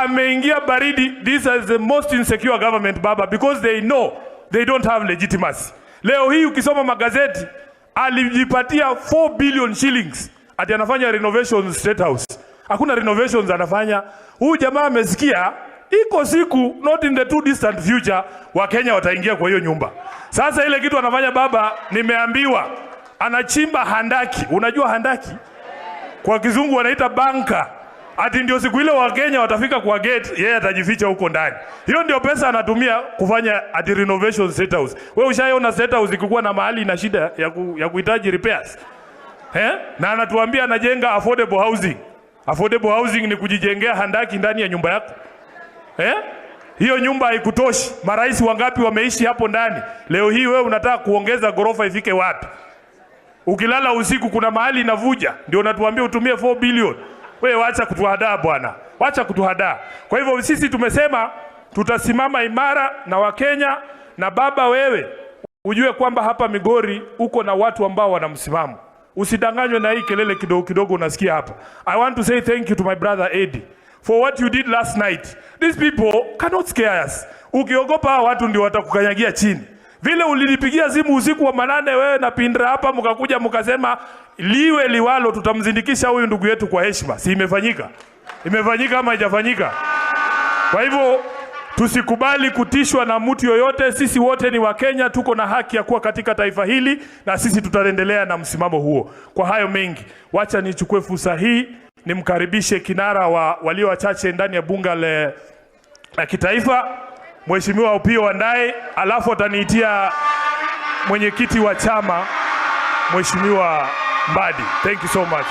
Ameingia baridi. This is the most insecure government, baba, because they know they don't have legitimacy. Leo hii ukisoma magazeti, alijipatia 4 billion shillings ati anafanya renovations State House. Hakuna renovations anafanya. Huyu jamaa amesikia iko siku, not in the too distant future, Wakenya wataingia kwa hiyo nyumba. Sasa ile kitu anafanya baba, nimeambiwa anachimba handaki. Unajua handaki? Kwa kizungu wanaita bunker. Ati ndio siku ile Wakenya watafika kwa gate, yeye atajificha huko ndani. Hiyo ndio pesa anatumia kufanya ati renovation State House. Wewe ushaiona State House ikikuwa na mahali na shida ya kuhitaji repairs? Eh? Na anatuambia anajenga affordable housing. Affordable housing ni kujijengea handaki ndani ya nyumba yako. Eh? Hiyo nyumba haikutoshi. Marais wangapi wameishi hapo ndani? Leo hii wewe unataka kuongeza ghorofa ifike wapi? Ukilala usiku kuna mahali inavuja, ndio unatuambia utumie 4 billion. Wewe wacha kutuhadaa bwana, wacha kutuhadaa. Kwa hivyo sisi tumesema tutasimama imara na Wakenya, na baba, wewe ujue kwamba hapa Migori uko na watu ambao wana msimamo. Usidanganywe na hii kelele kidogo kidogo unasikia hapa. I want to say thank you to my brother Eddie for what you did last night. These people cannot scare us. Ukiogopa hawa watu ndio watakukanyagia chini. Vile ulinipigia simu usiku wa manane wewe na Pindra hapa, mkakuja mkasema liwe liwalo, tutamsindikisha huyu ndugu yetu kwa heshima. Si imefanyika? Imefanyika ama haijafanyika? Kwa hivyo tusikubali kutishwa na mtu yoyote. Sisi wote ni Wakenya, tuko na haki ya kuwa katika taifa hili, na sisi tutaendelea na msimamo huo. Kwa hayo mengi, wacha nichukue fursa hii nimkaribishe kinara wa walio wachache ndani ya bunge la kitaifa, Mheshimiwa Opiyo Wandayi, alafu ataniitia mwenyekiti wa chama, Mheshimiwa Mbadi. Thank you so much.